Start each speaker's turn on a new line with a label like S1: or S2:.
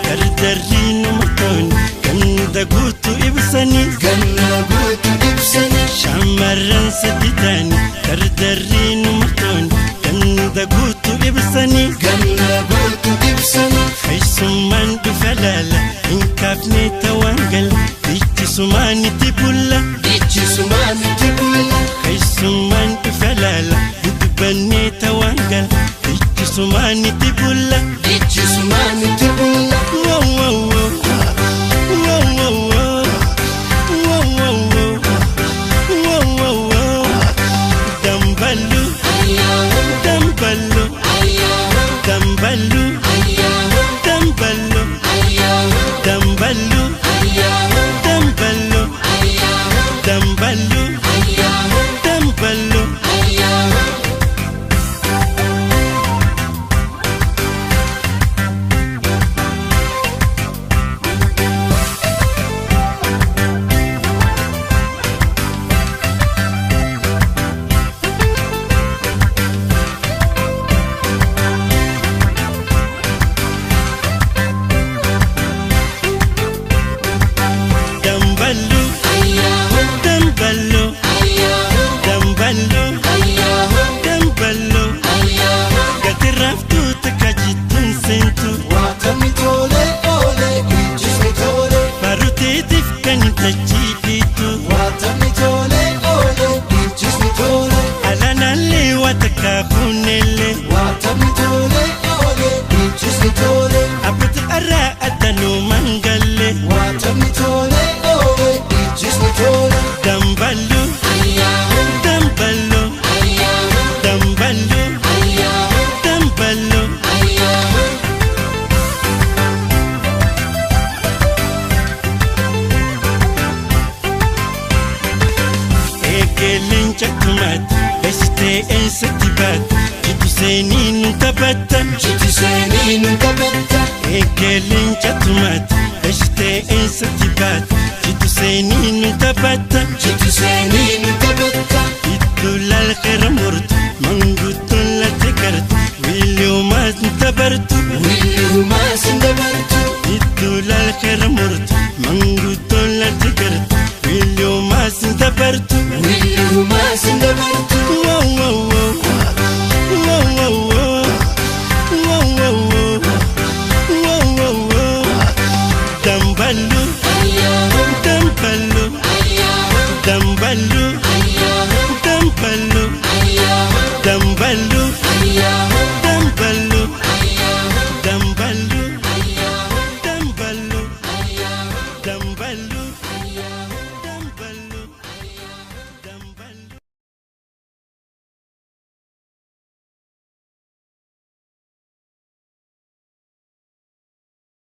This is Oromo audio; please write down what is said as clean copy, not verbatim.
S1: Dardarriin murtoon ganda guutuu ibsanii.
S2: Ganna guutuu ibsanii.
S1: Shamarran sadi ta'anii dardarriin murtoon ganda guutuu ibsanii.
S2: Ganna guutuu ibsanii.
S1: Keessummaan dhufa laala hin kaafne tawaan gala dhichisumaan itti bulla.
S2: Dhichisumaan itti bulla.
S1: Keessummaan dhufa laala dubbannee tawaan gala dhichisumaan itti bulla.
S2: Dhichisumaan itti bulla.
S1: Wow wow wow wow wow wow wow wow wow wow wow damballu damballu damballu damballu damballu damballu damballu damballu. Damballu damballu damballu damballu gati raaftuu takka jittuun seentu.
S2: Waatamni tolee oolee ijjisni tolee.
S1: Baruteetiif kan dachii dhiitu.
S2: Waatamni tolee oolee ijjisni tolee.
S1: Alaanaallee waa takka kuunellee.
S2: Waatamni tolee oolee ijjisni tolee.
S1: Abbootii arraa addanuu mangallee.
S2: Waatamni tolee oolee ijjisni tolee.
S1: Damballu damballu damballu damballu. Eegeleen cakkumaatti eessitee eessatti baate jiddu seenii nu taphatta.
S2: Jiddu seenii nu taphatta.
S1: Eegeleen cakkumaatti eessitee eessatti baate jiddu seenii nu taphatta.
S2: Jiddu seenii nu taphatta.
S1: Iddoo laalqeera murtu manguddoon latte gartu wiiliyoomaas nu tabartu.
S2: Wiiliyoomaas nu dabartu.
S1: Iddoo laalqeera murtu manguddoon latte gartu wiiliyoomaas nu tabartu.
S2: Wiiliyoomaas nu dabartu.
S1: Wow wow wow wow wow wow wow wow wow wow wow damballu damballu.